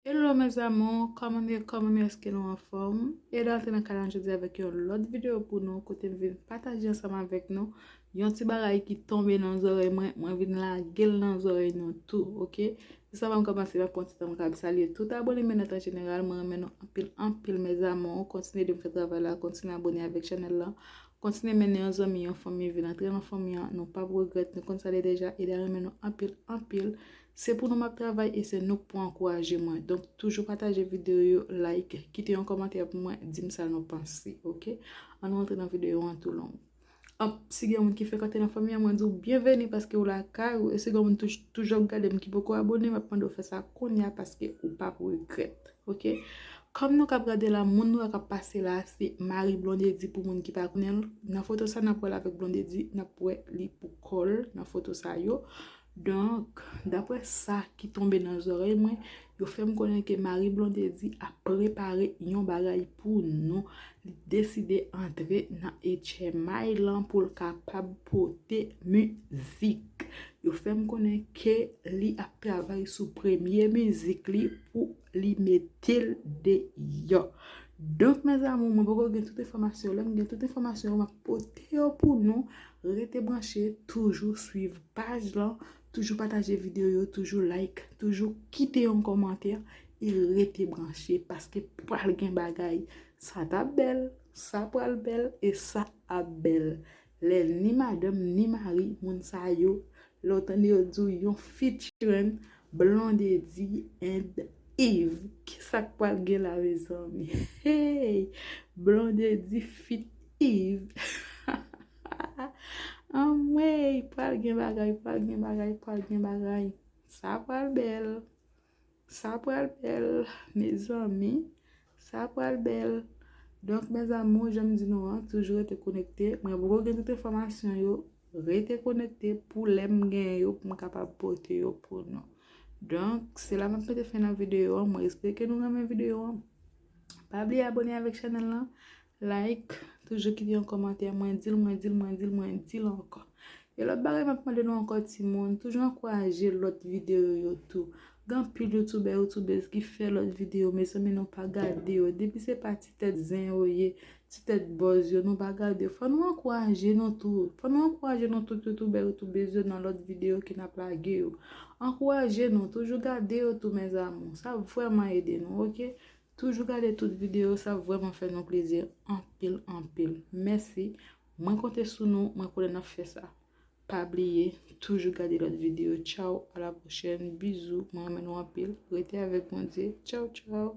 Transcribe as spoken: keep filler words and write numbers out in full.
Hello mes amours, kòman nou ye, kòman nou ye, èske nou anfòm? Eda antre nan kanal jodi avèk yon lòt videyo pou nou, kote m vin pataje ansanm avèk nou yon ti bagay ki tonbe nan zòrèy mwen, mwen vin lage l nan zòrèy nou tou, oke? Jis anvan m kòmanse, m ap pran ti tan m kab salye tout abone m yo nèt an jeneral, mwen renmen nou anpil, anpil mes amours, kontinye de m fè travay la, kontinye abone avèk chanèl la, kontinye mennen yon zanmi, yon fanmi, vin antre nan fanmi an, nou p ap regrèt, nou konn sa l ye deja, Eda renmen nou anpil, anpil. Se pou nou m ap travay e se nou k pou ankouraje mwen. Donk, toujou pataje videyo yo, like, kite yon kòmantè pou mwen, di m sa nou panse, oke? Ann nou antre nan videyo an tou long. An, si gen moun ki frekante nan fanmi an, mwen di w byenveni paske w lakay ou, e si gen moun touj-, toujou ap gade m ki poko abone, m ap mande w fè sa kounye a paske ou p ap regrèt, oke? Kòm nou k ap gade la, moun nou wè k ap pase la, se Marie Blondedy pou moun ki pa konnen l. Nan foto sa n ap wè l avèk Blondedy, n ap wè li pou kò l nan foto sa yo. Donk, daprè sa ki tonbe nan zòrèy mwen, yo fè m konnen ke Marie Blondedy ap prepare yon bagay pou nou. Li deside antre nan H M I lan pou l kapab pote mizik. Yo fè m konnen ke li ap travay sou premye mizik li pou li mete l deyò. Donk, mes amours, mwen poko gen tout enfòmasyon yo. Lè m gen tout enfòmasyon yo, m ap pote yo pou nou. Rete branche, toujou swiv paj lan, toujou pataje videyo yo, toujou like, toujou kite yon kòmantè e rete branche paske pral gen bagay. Sa t ap bèl, sa pral bèl e sa ap bèl. Lè ni madanm ni mari moun sa yo, lè w tande yo di w yon featuring Blondedy and Eve. Kisa k pral gen la, mezanmi? Hey! Blondedy feat Eve. Anmwey, pral gen bagay, pral gen bagay, pral gen bagay. Sa pral bèl. Sa pral bèl, mezanmi. Sa pral bèl. Donk, mes amours, jan m di nou an, toujou rete konekte. Mwen poko gen tout enfòmasyon yo. Rete konekte pou lè m gen yo, pou m kapab pote yo pou nou. Donk, se la m ap mete fen nan videyo an. Mwen espere ke nou renmen videyo an. Pa bliye abone avèk chanèl lan. Like, toujou kite yon kòmantè. Mwen di l, mwen di l, mwen di l, mwen di l ankò. E lòt bagay m ap mande nou ankò, timoun, toujou ankouraje lòt videyo yo tou. Gen anpil youtubè, youtubèz ki fè lòt videyo, mezanmi, nou pa gade yo. Depi se pa ti tèt zen yo ye, ti tèt bòz yo, nou pa gade yo. Fò nou ankouraje nou tou. Fò nou ankouraje nou tout youtubè, youtubèz yo nan lòt videyo ke n ap lage yo. Ankouraje nou, toujou gade yo tou, mes amours. Sa ap vrèman ede nou, oke? Toujou gade tout videyo, sa vrèman fè nou plezi anpil, anpil. Mèsi. Mwen konte sou nou, mwen konnen n ap fè sa. Pa bliye, toujou gade lòt videyo. Tchaw, a la pwochèn, bizou, mwen renmen nou anpil. Rete avèk Bondye. Tchaw, tchaw.